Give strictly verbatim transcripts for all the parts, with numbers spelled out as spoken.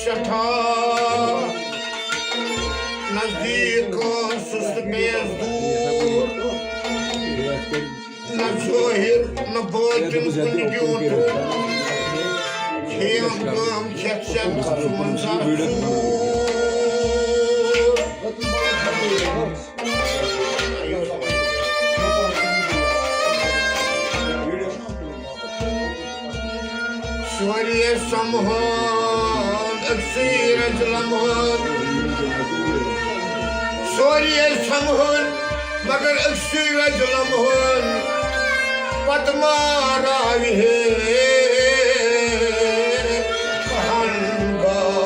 سٮ۪ٹھاہ نزدیٖک ٲسٕس تہٕ بیٚیَس دوٗر۔ نہ ظٲہِر نہ بٲطِن کُنہِ ڈیوٗنٛڈُن۔ کھیٚیَم کٲم کھٮ۪تھ چٮ۪تھ ژٕ منٛزا ژوٗر۔ سورُے ٲسۍ سمہان أکسٕے رَزِ لمحن۔ سورُے ٲسۍ سمہان مگر أکسٕے رَزِ لمحن۔ پتہٕ ماراوِ ہے کہن گاو۔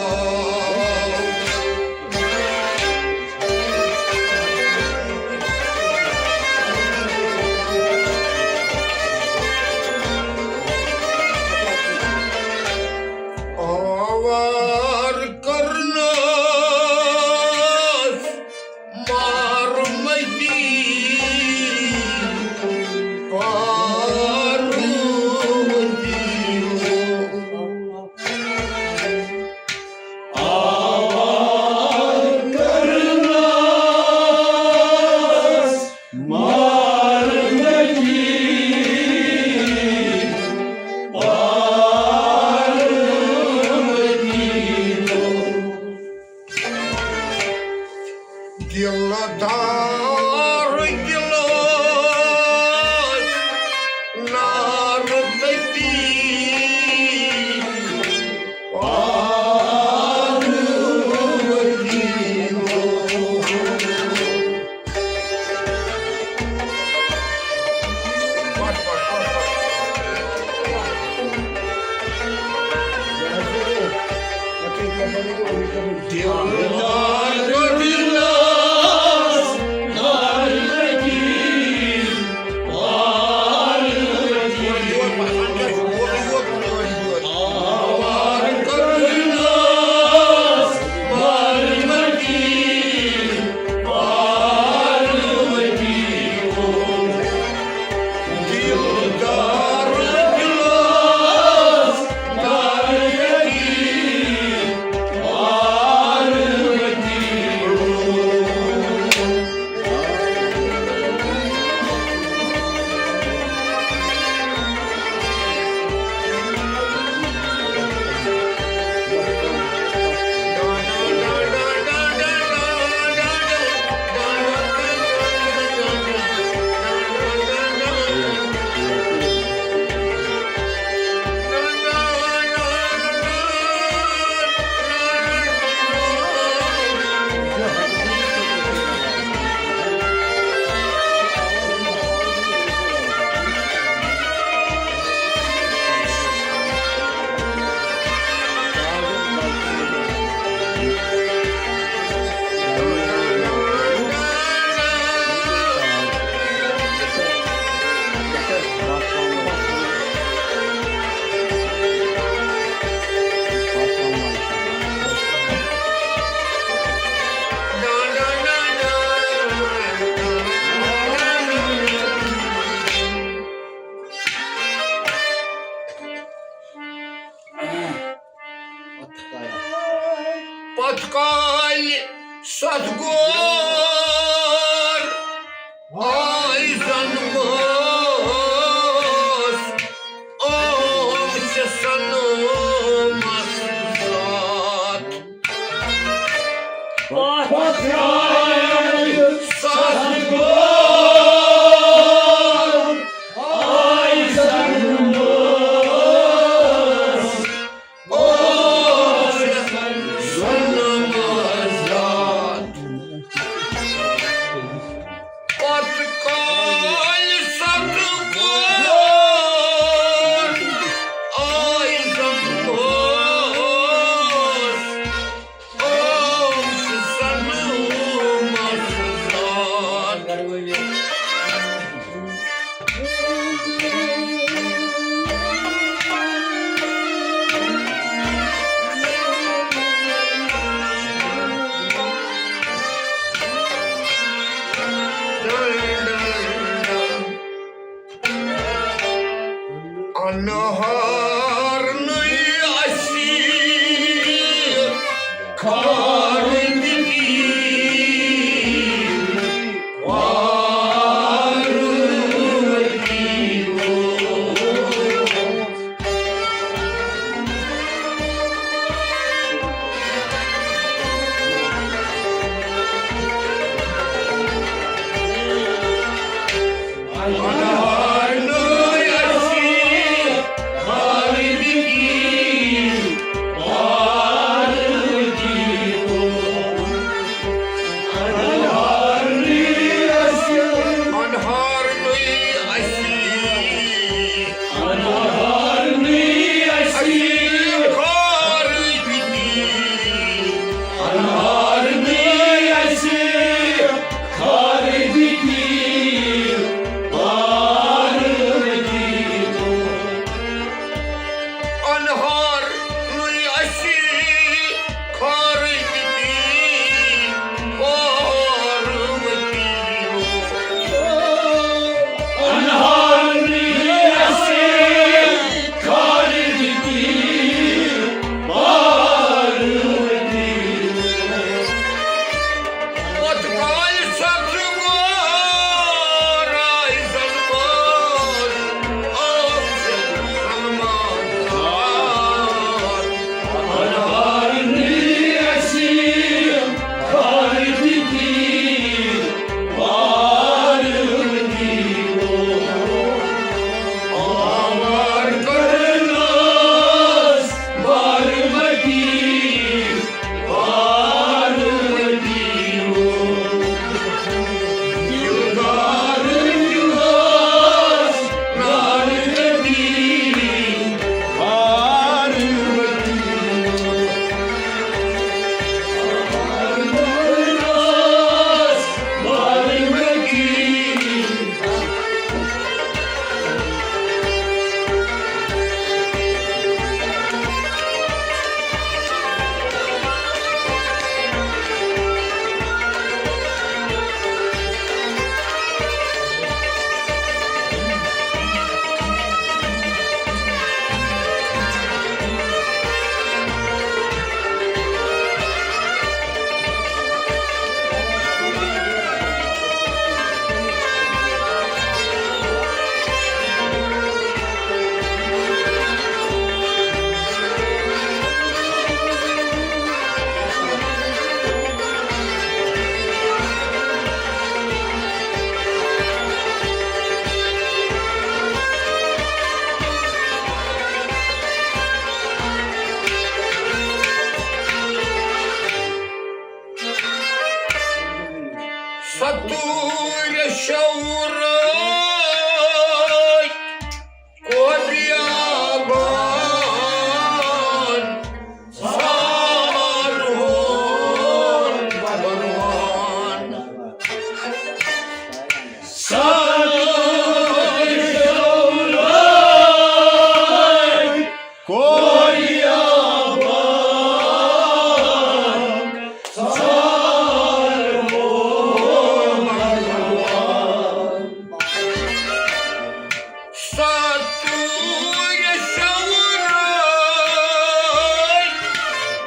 آوار کرنس مارمتی پاروتی۔ آوار کرنس مارمتی پاروتی۔ دلدار دلس نار تتی پاروتی۔ پتھ کالہِ ستھ گور آے زن مٲس، اوم چھِ سنومس ذات۔ پتھ کالہِ ستھ گور آے زن مٲس، پتہٕ کالہِ ستہٕ کور آے زن اوس، اوس سنومس ذات۔ ستوٗرِ شورٲے کوٚر یابان سارہُن بھگوان۔ ستوٗرِ شورٲے کوٚر یابان ستوٗرِ شورٲے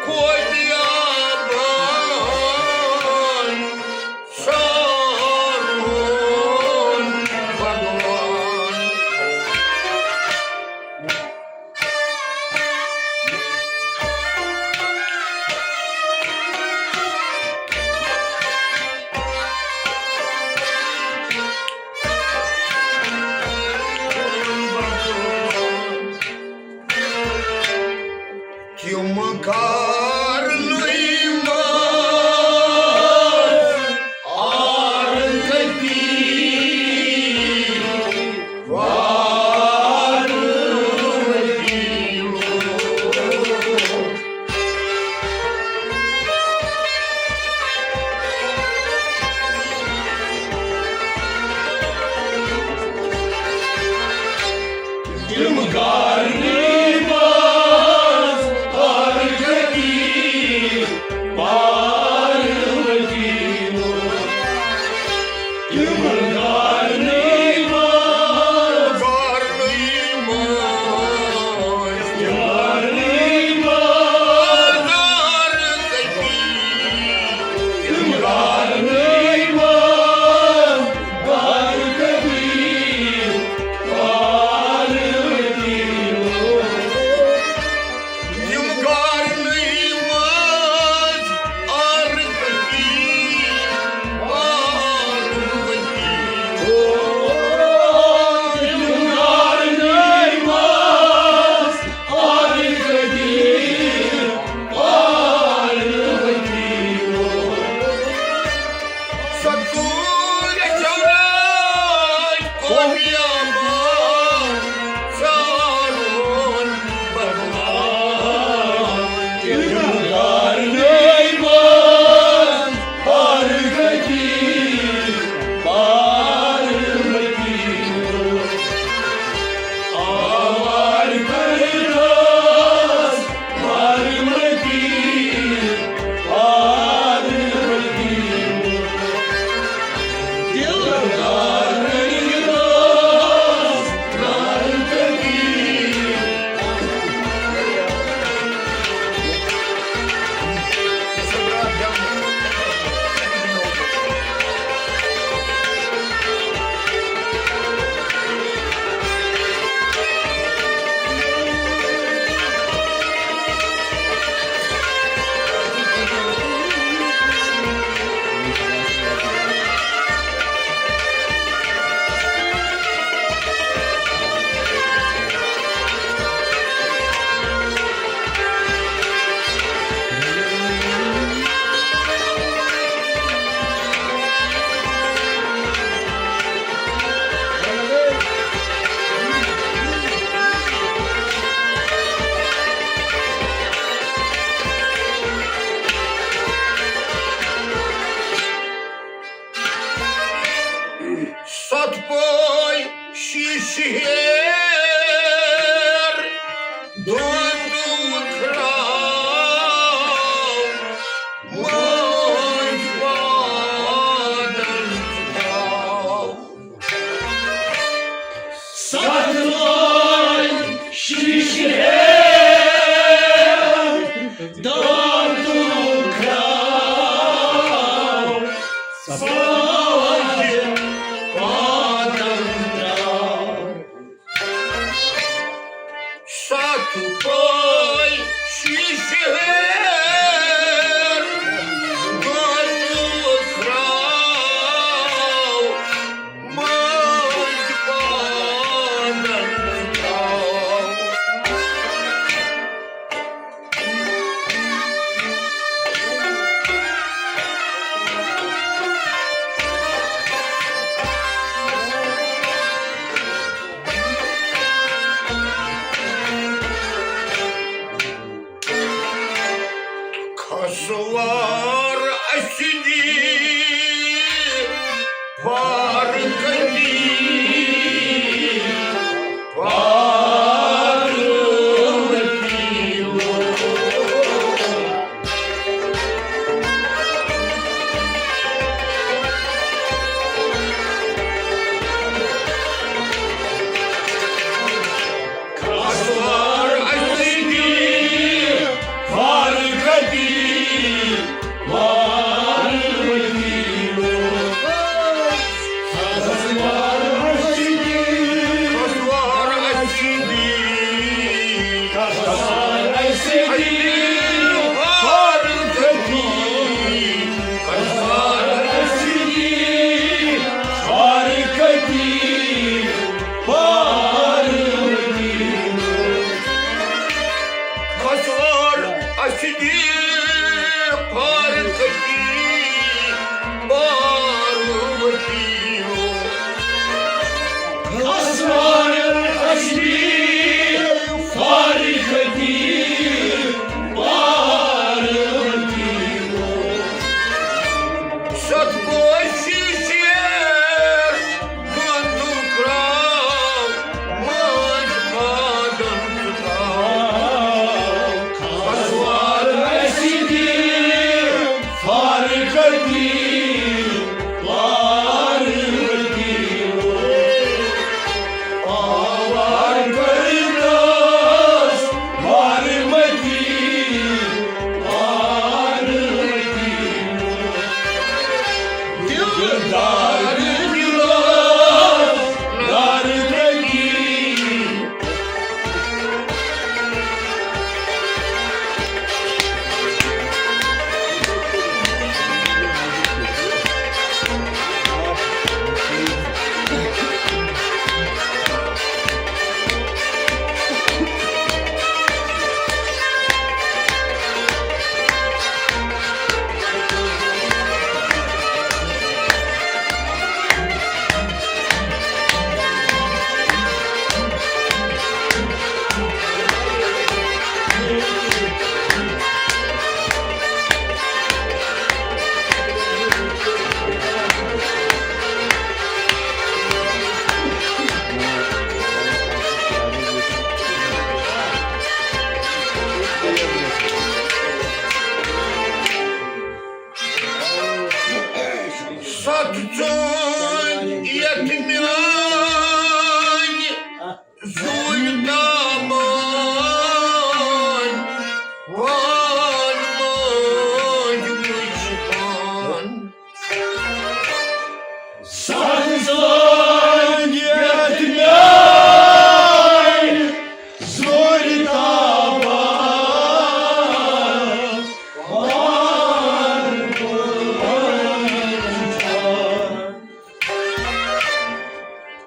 کوٚر یابان سارہُن بھگوان۔ تِم کرنٕے منٛز آرکتی وارٕ وتیٖلو۔ تِم کرنٕے منٛز آرکتی وارٕ وتیٖلو۔ تِم کرنٕے منٛز، کرنٕے منٛز، کرنٕے منٛز آرکتی۔ تِم کرنٕے منٛز آرکتی وارٕ وتیٖلو۔ یِم کرنٕے منٛز آرکتی، آرکتی۔ یِم کرنٕے منٛز آرکتی، آرکتی۔ ستوٗرِ شورٲے کوٚر یابان سارہُن بھگوان۔ تِم کرنٕے منٛز آرکتی وارٕ وتیٖلو۔ آوار کٔرتھس پاروتی، پاروتی۔ دلدار کٔرتھس پاروتی۔ ستھ پٲے شیٖشہٕ ہیٚر دۄن دۄن کھراو، مٲنٛزۍ وادن تھاو۔ ستھ پٲے شیٖشہٕ ہیٚر دۄن دۄن کھراو، سماج پاتن ترٛاو۔ ستھ پٲے شیٖشہٕ ہیٚر گۄڈٕ ترٛاو، مٲنٛزۍ پانن ترٛاو۔ کوٗشِش یہِ گۄڈٕنیُک راو، مٲنۍ پادن ژٕ تھاو۔ کھسوار اَسہِ دِ فارغتی، فارغتی۔ آوار کٔرۍتَس وارمتی، وارمتی۔ دِلدار دِلس نارمتی۔ ستھ چٲنۍ یتھ میٲنۍ زوٗرۍ تابان، پان مٲنۍ وٕچھ پان۔ سنسان یتھ میٲنۍ زوٗرۍ تابان، پان مٲنۍ وٕچھ پان۔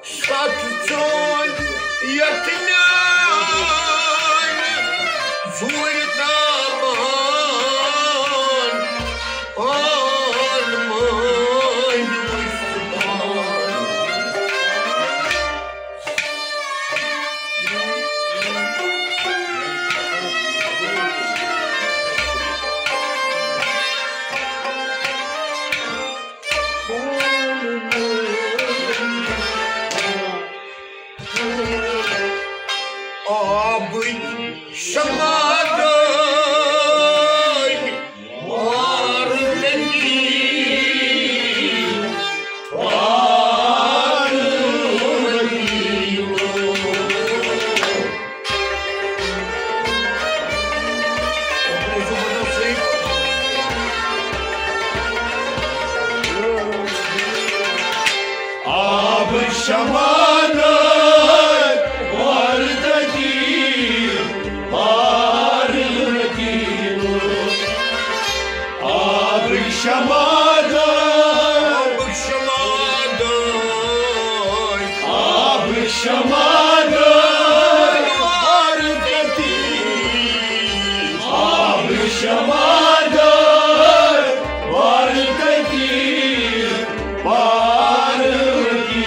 ستھ چون یتھ میانہِ زُرۍ تابان، پان مٲنۍ وٕچھ پان۔ آبٕکۍ شمع دٲدۍ وارٕ لٔگی، وارٕ لٔگی۔ آب شمع دٲدۍ وارٕ لٔگی، وارٕ لٔگی۔ آب شمع دٲدۍ، آب شمع دٲدۍ، آب شمع دٲدۍ وارٕ لٔگی۔ آب شمع دٲدۍ وارٕ لٔگی، وارٕ لٔگی۔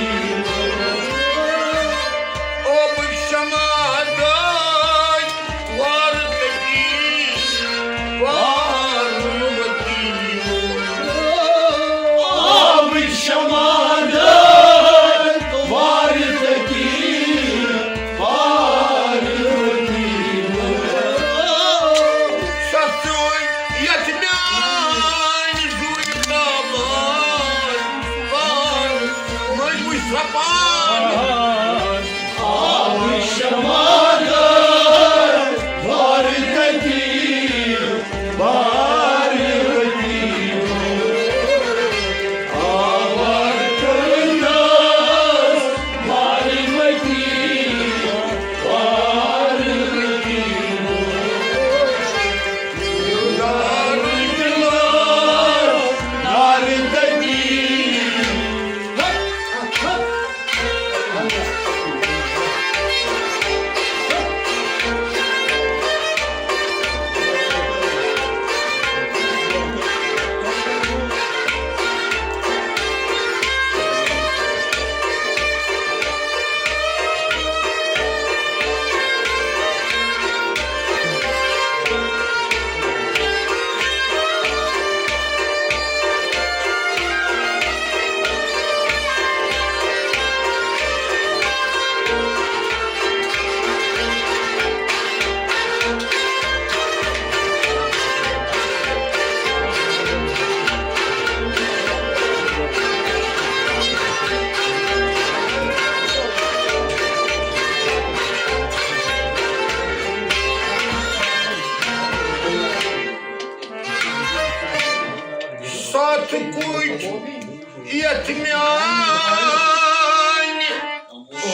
یتھ میانہِ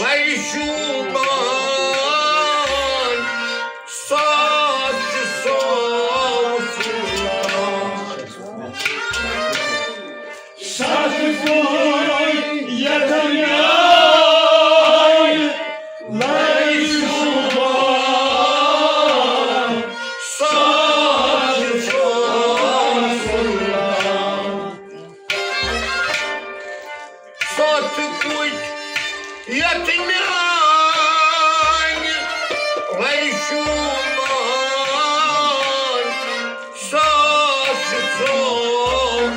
لرِ شوٗبان، ساتھ چھُ سوز۔ ستھ پوٗتۍ یتھ میانہِ لرِ شوٗبان، ساتھ چھُ سوز۔ ستھ پوٗتۍ یتھ میانہِ لرِ شوٗبان، ساتھ چھُ سوز۔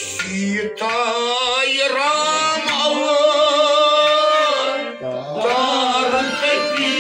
سیٖتایہِ رام اَوٕ تارٕ تٔتی۔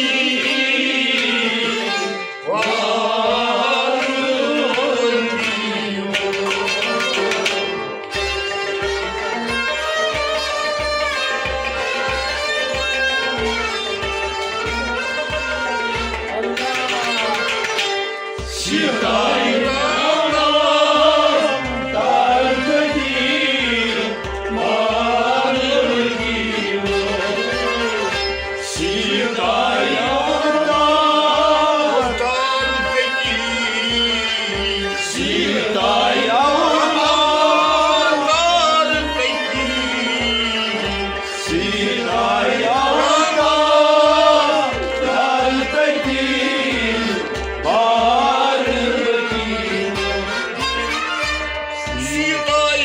سیٖتایہِ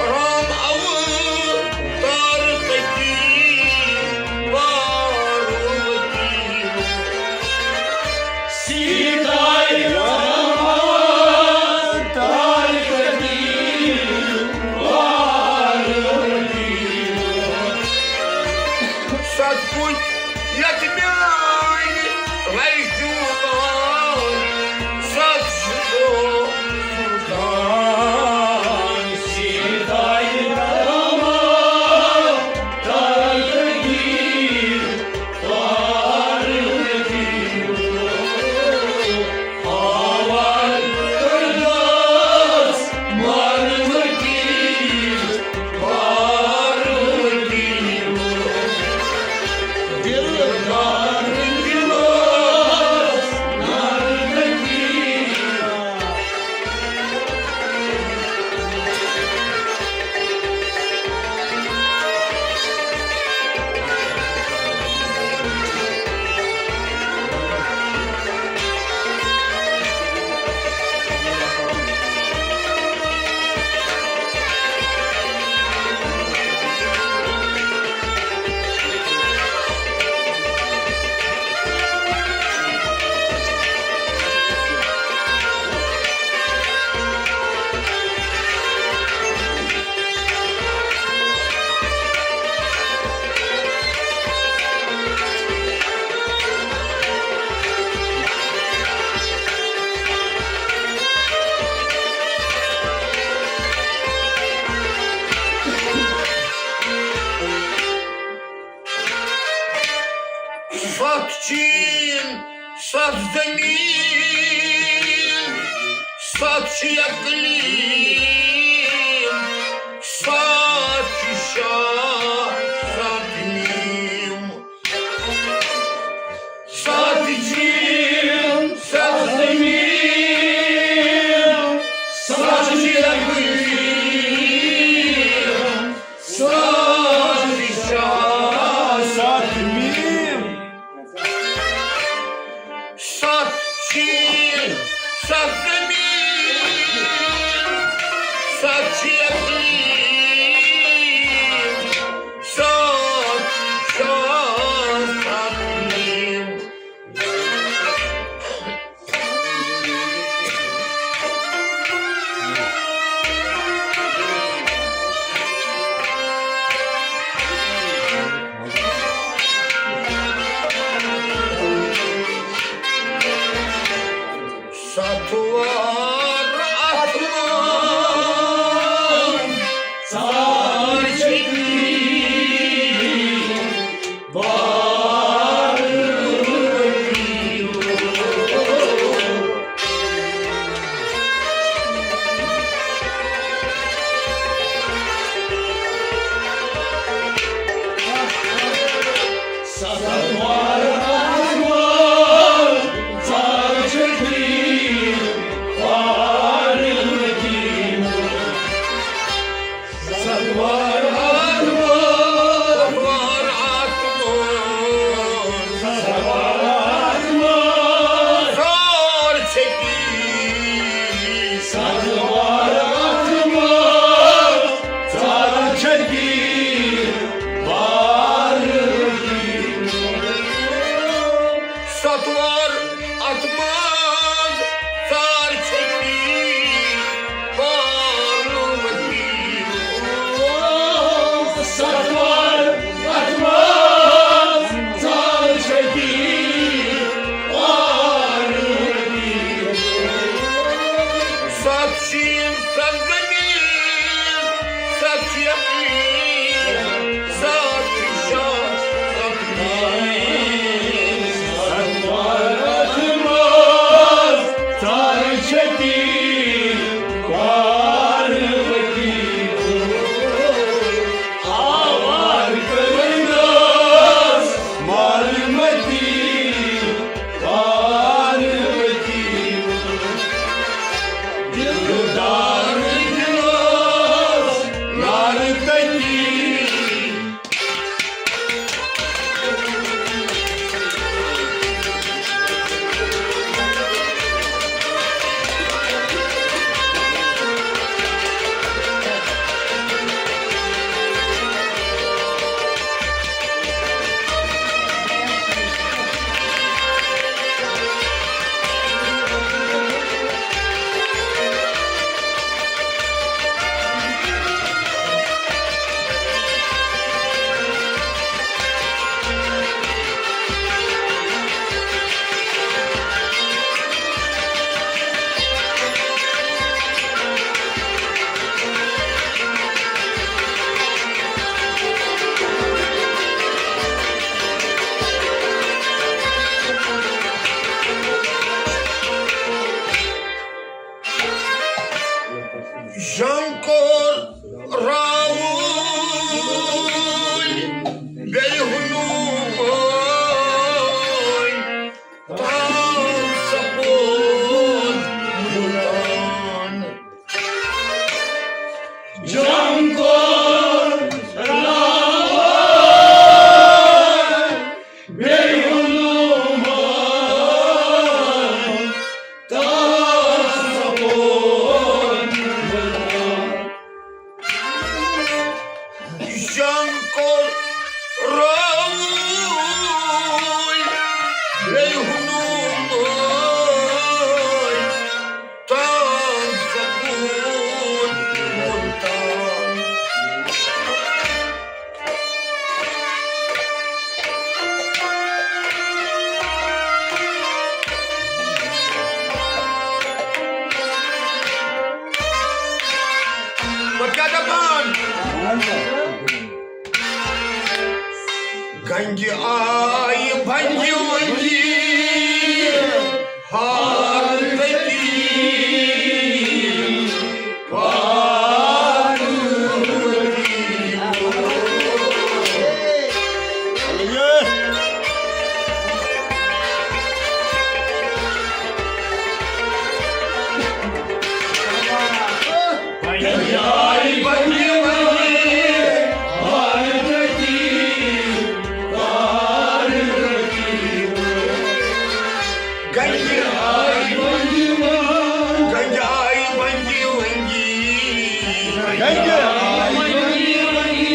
رام اَوٕ تارٕ تٔتی پاروتی۔ سیٖتایہِ رام اَوٕ تارٕ تٔتی پاروتی۔ ستھ پوٗتۍ یتھ میانہِ لرِ شوٗبان، ستھ چھُ سوز۔ ستھ چیٖن، ستھ زٔمیٖن، ستھ چھِ اقلیٖم، ستھ چھِ شاہ، ستھ میٖم۔ ستھ چیٖن، ستھ زٔمیٖن، ستھ چھِ اقلیٖم، ستھ چھِ شاہ، ستھ میٖم۔ ستھ چیٖن، ستھ زٔمیٖن، تھوار اتھ منٛز ژار چھِ پاروتی۔ ستوار اتھ منٛز ژار چھِ پاروتی۔ ستوار اتھ منٛز، ستوار اتھ منٛز، ستوار اتھ منٛز ژار چھِ ستوار اتھ منٛز ژار چھِ پاروتی۔ ستوار اتھ منٛز ژار چھِ پاروتی۔ ستوار اتھ منٛز ژار چھِ پاروتی۔ ستھ چھِ یِم ستھ زٔمیٖن، ستھ چھِ یقیٖن، ستھ چھِ شاہ، ستھ چھِ ستوار اتھ منٛز ژار چھِ پاروتی۔ آوار کٔرٕنَس مارمتی پاروتی۔ دلدار دِلَس نارتکی۔ جنگ کوٚر راوُل بیٚیہِ ہنوٗمٲنۍ، تام سپوٗد مُلتان۔ جنگ کوٚر راوُل بیٚیہِ ہنوٗمٲنۍ، تام سپوٗد مُلتان۔ جنگ کوٚر راوُل بیٚیہِ ہنوٗمٲنۍ، تام سپوٗد مُلتان۔ پتہٕ کیٛاہ دپان؟ گنگہِ آیہِ بنگہِ ونگہِ ہار تٔتی۔ گنگہِ آیہِ بنگہِ ونگہِ، گنگہِ آیہِ بنگہِ ونگہِ، گنگہِ آیہِ بنگہِ ونگہِ،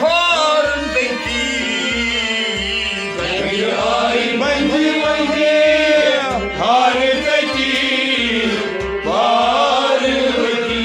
ہار تٔتی۔ گنگہِ آیہِ بنگہِ ونگہِ، ہار تٔتی پاروتی۔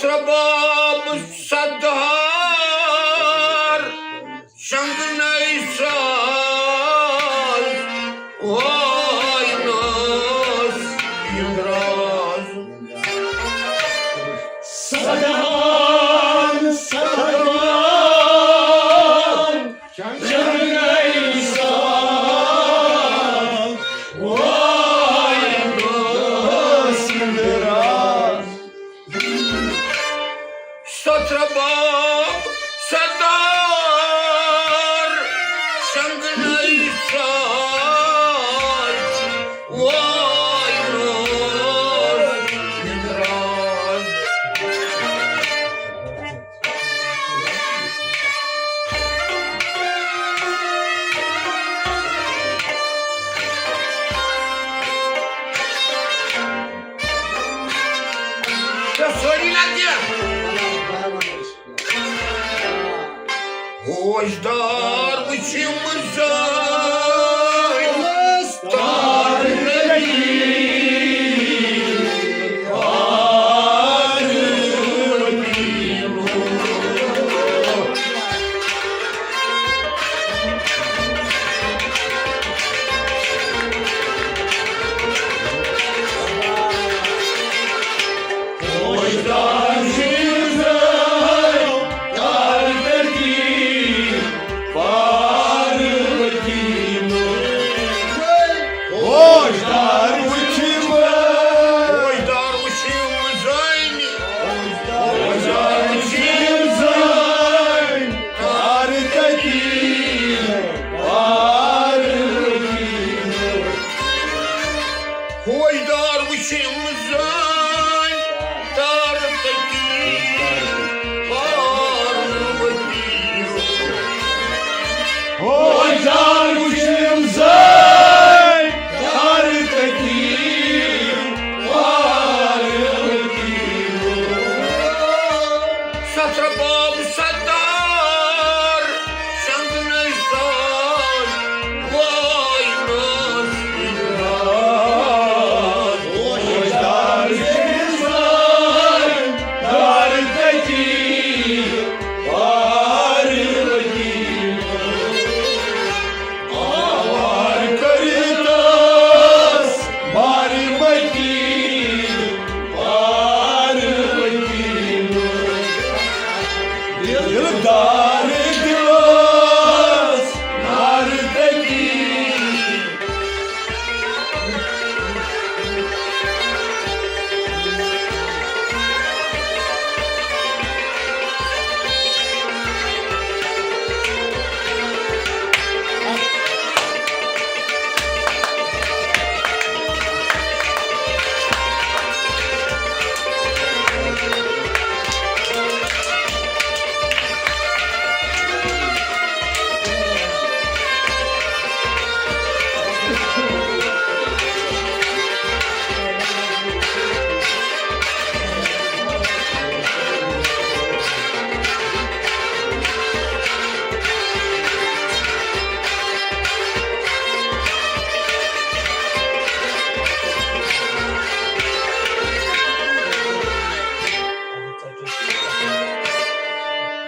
رباب ستار شنگنَے ساز، واینَس یہِ دراز۔ ستار، ستار شنگنَے ساز، واینَس یہِ دراز۔ ستھ رباب ستار شنگنَے ساز، واینَس یہِ دراز۔ ژےٚ سٲری لگہِ۔ ہوشدار وٕچھِم زٲنۍ تار لگی۔ ہوشدار وٕچھِم زٲنۍ، ہوشدار وٕچھِم زٲنۍ، تار تٔتی پاروتی۔ ہوشدار وٕچھِم زٲنۍ، تار تٔتی پاروتی۔ ہوشدار وٕچھِم زٲنۍ، تار تٔتی پاروتی۔ ستھ رباب ستار شنگنَے ساز، واینَس یہِ دراز۔ ہوشدار وٕچھِم زٲنۍ، تار تٔتی پاروتی۔ آوار کٔرِتَس پاروتی، پاروتی۔ دلدار دلس نار تٔتی۔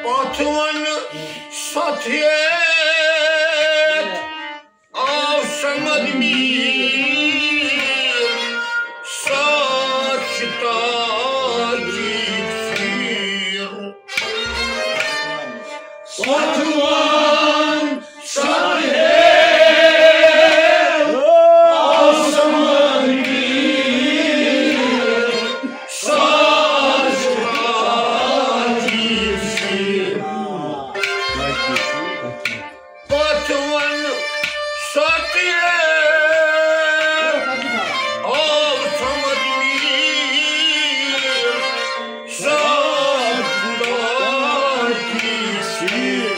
پتھ ون ستھ ہیتھ آو صمد میر، ساتھ چھِ تاجی ژیٖر۔ ستھ ون ستھ ہیتھ آو صمد میر، ساتھ چھِ تاجی ژیٖر۔ پتھ ون ستھ ہیتھ آو صمد میر، ساتھ چھِ تاجی ژیٖر۔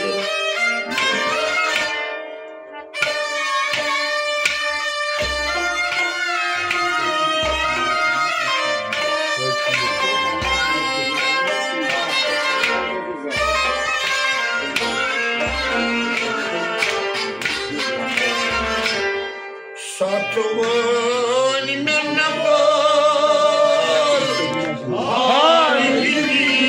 ستھ وٲنۍ مےٚ نفر، ہاے بِبی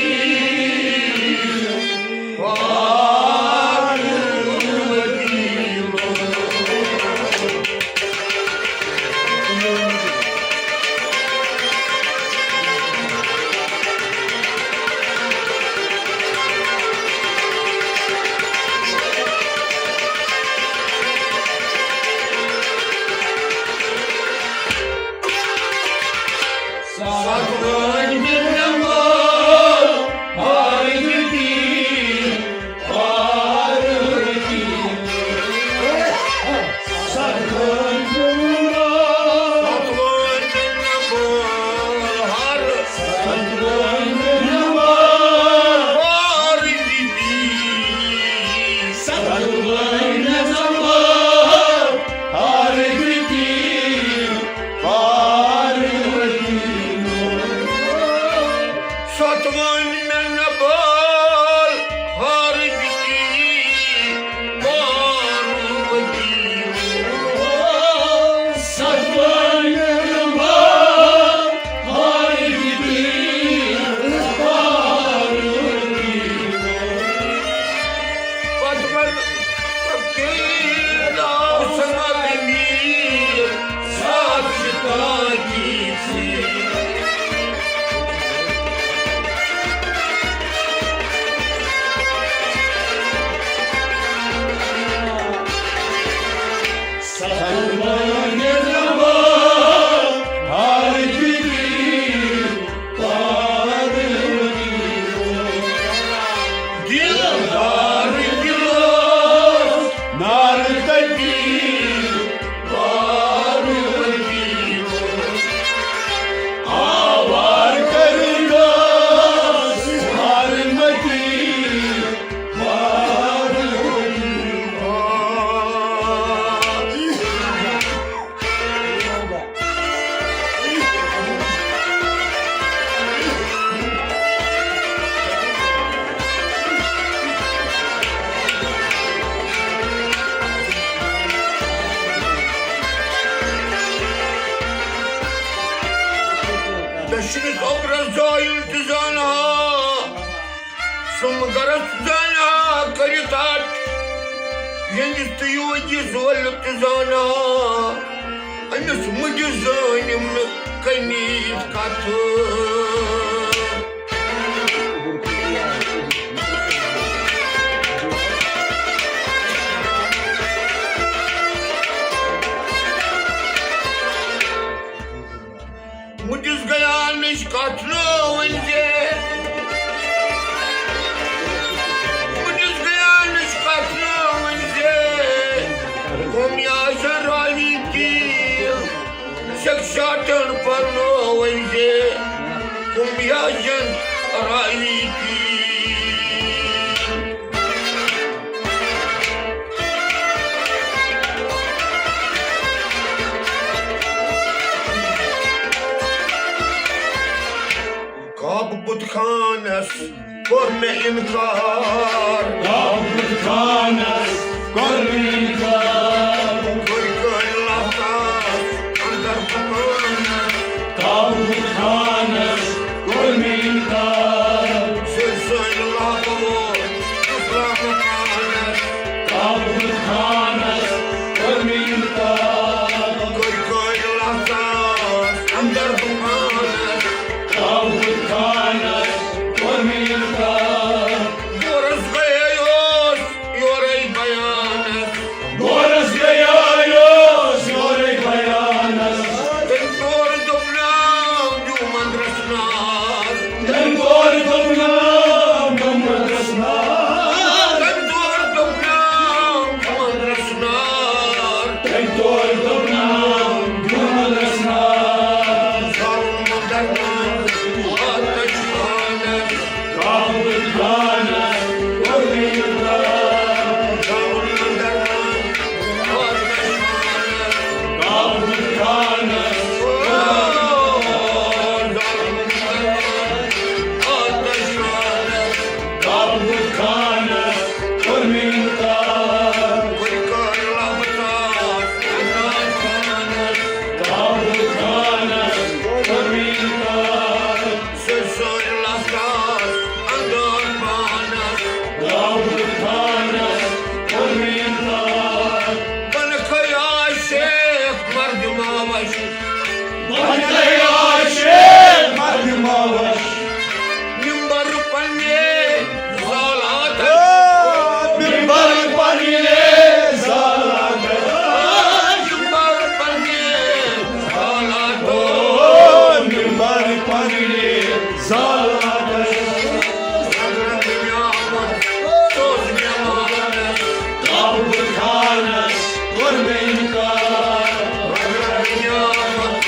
چھُنہٕ اوٚبرَس زٲیِل تہِ زانان، سُم گرس زانان کٔرِتھ اَٹ، ییٚمِس تہٕ یوٗجِس ولہٕ تہِ زانان، أمِس مُجہِ زٲنِم نہٕ کٔمِچ کتھٕ۔ مُجِس گٔیانٕچ کتھ نہٕ ؤنۍ زِ، مُجِس گٔیانٕچ کتھ نہٕ ؤنۍ زِ، قومی آسن راوی تیٖل، سیٚکھ شاٹن پرنٲوٕنۍ زِ، قومی آسن راوی تیٖل۔ کعبہٕ بُت خانس کوٚر مےٚ اِنکار۔ کعبہٕ بُت خانس کوٚر مےٚ اِنکار۔ کوٚر کٲنۍ لتاس اندر بہٕ پانس۔ کعبہٕ بُت خانس کوٚر مےٚ اِنکار۔ سُہ سٲنۍ لبہٕ ووت اسلام پانس۔ کعبہٕ بُت خانس کوٚر مےٚ اِنکار۔ کوٚر کٲنۍ لتاس اندر بہٕ پانس۔ کعبہٕ بُت خانس کوٚر مےٚ اِنکار۔ گورس گٔیے اوس یورے بیانس۔ گورس گٔیے اوس یورے بیانس۔ تٔمۍ تور دوٚپ ناو دیوٗ مندرس نار۔ تٔمۍ تور دوٚپ ناو دیوٗ مندرس نار۔ تٔمۍ تور دوٚپ ناو دیوٗ مندرس نار۔ تٔمۍ تور دوٚپ ناو دیوٗ مندرس نار۔ زالُن مندر منٛز آتش خانس۔ کعبہٕ خانس کوٚر مےٚ اِنکار۔ زالُن مندر منٛز آتش خانس۔ کعبہٕ خانس کوٚر مےٚ اِنکار۔ زالُن مندر منٛز آتش خانس۔ کعبہٕ خانس کوٚر مےٚ اِنکار۔ کوٚر کٲنۍ لبہٕ تاس اندر پانس۔ کعبہٕ خانس کوٚر مےٚ اِنکار۔ سُہ سٲنۍ لتاس اندر پانس۔ کعبہٕ خانس کوٚر مےٚ اِنکار۔ بنہٕ خیا شیخ مرد ماوش۔ بنہٕ خیا شیخ مرد ماوش۔ ممبر پننہِ زالاتس۔ ممبر پننہِ زالاتس۔ ممبر پننہِ زالاتس۔ ممبر پننہِ زالاتس۔ رنگ رنگ نعمت سوز مہمانس۔ کعبہٕ خانس کوٚر مےٚ اِنکار۔ رنگ رنگ نعمت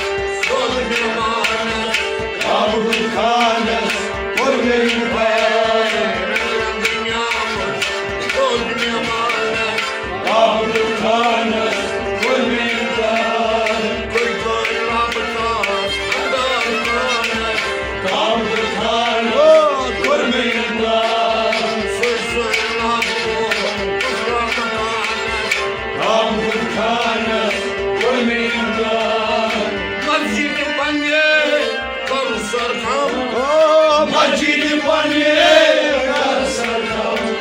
سوز مہمانس۔ کعبہٕ خانس کوٚر مےٚ اِنکار۔ رنگ رنگ نعمت سوز مہمانس۔ کعبہٕ خانس کوٚر مےٚ اِنکار۔ کوٚر کٲنۍ لبہٕ تاس اندر پانس۔ کعبہٕ خانس کوٚر مےٚ اِنکار۔ سُہ سُہ لبہٕ ووت اسلام پانس۔ کعبہٕ خانس کوٚر مےٚ اِنکار۔ مسجد پننہِ کر سر کم۔ او مسجد پننہِ کر سر کم۔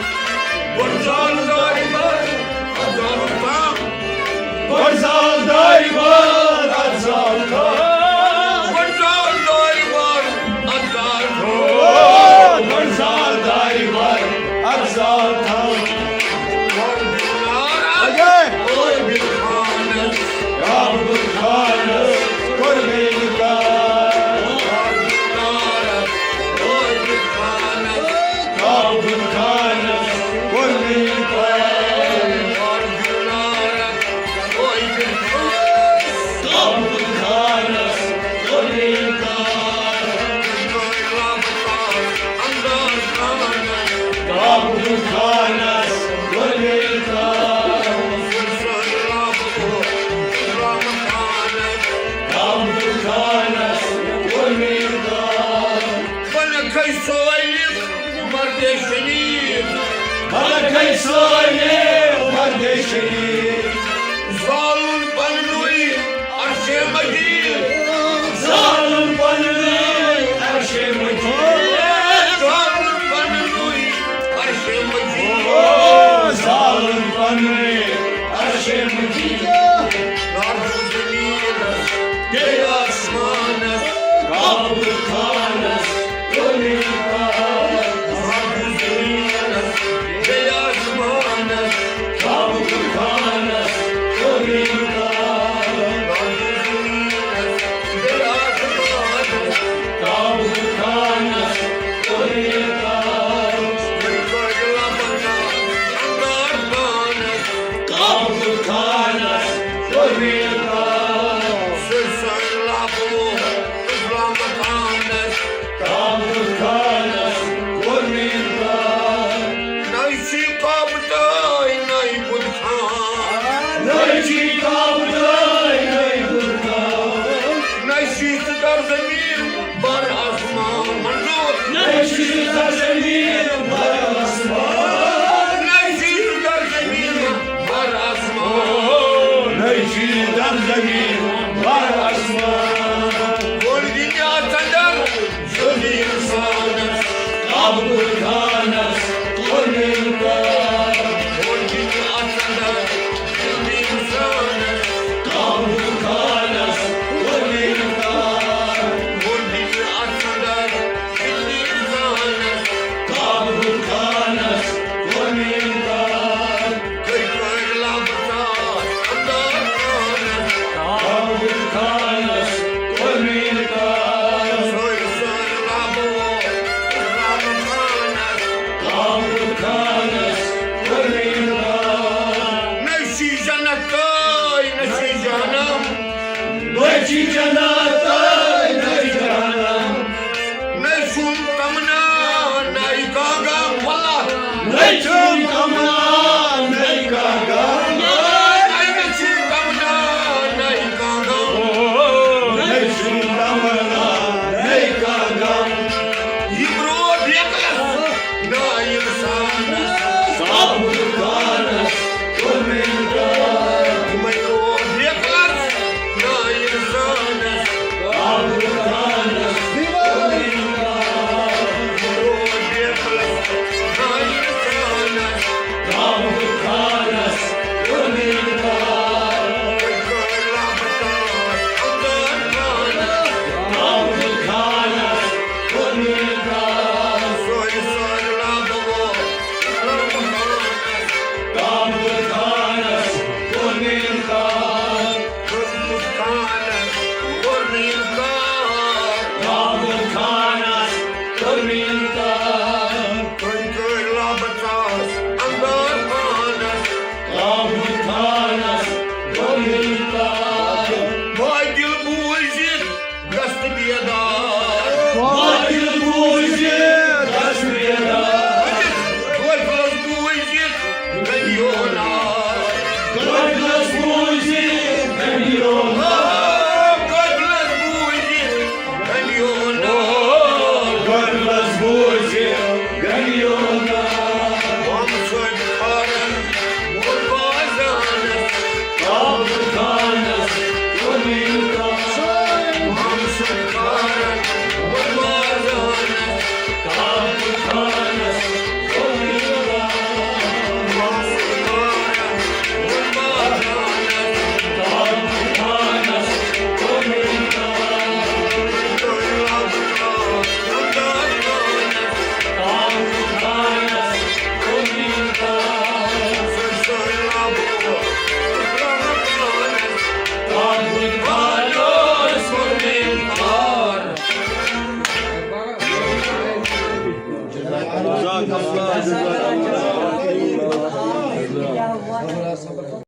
گۄڈٕ زال دارِ بر، اَتھ زالُن تام۔ گۄڈٕ زال دارِ بر، اَتھ زالُن تام۔ گۄڈٕ زال دارِ بر، اَتھ زالُن تام۔ او گۄڈٕ زال دارِ بر، اَتھ زالُن تام۔ گۄڈٕ دِنار اَتھ اے۔ اوے بِلخانس۔ کعبہٕ خانس کوٚر مےٚ اِنکار۔ کعبہٕ خانس کوٚر مےٚ اِنکار۔ کعبہٕ خانس کوٚر مےٚ اِنکار۔ کعبہٕ خانس کوٚر مےٚ اِنکار۔ کعبہٕ خانس کوٚر مےٚ اِنکار۔ بنہٕ کھے سٲلِک مردِ شریٖف۔ بنہٕ کھے سٲلِک مردِ شریٖف۔ زالُن پننُے عرشِ مجیٖد۔ زالُن پننُے زمین بر آسمان منظور۔ نہ چھُ زمین بر آسمان۔ نہ چھُ زمین بر آسمان۔ نہ چھُ زمین بر آسمان۔ گۄڈٕ دِنہِ اَتھ اندر زمین سانس۔ کعبہٕ خانس کوٚر مےٚ انکار۔ گۄڈٕ دِنہِ اَتھ اندر زمین سانس۔ کعبہٕ خانس کوٚر مےٚ انکار۔ گۄڈٕ دِنہِ اَتھ اندر زمین سانس۔ کعبہٕ خانس کوٚر مےٚ انکار۔ کٔرۍ پٲٹھۍ لبہٕ ژاس اندر خانس۔ کعبہٕ خانس کوٚر مےٚ انکار۔ سٲرۍ سٲرۍ لبہٕ ووت اسلام خانس۔ کعبہٕ خانس کوٚر مےٚ انکار۔ نہ چھِ جنت تہٕ نہ چھِ جہنم۔ نہ چھِ جنت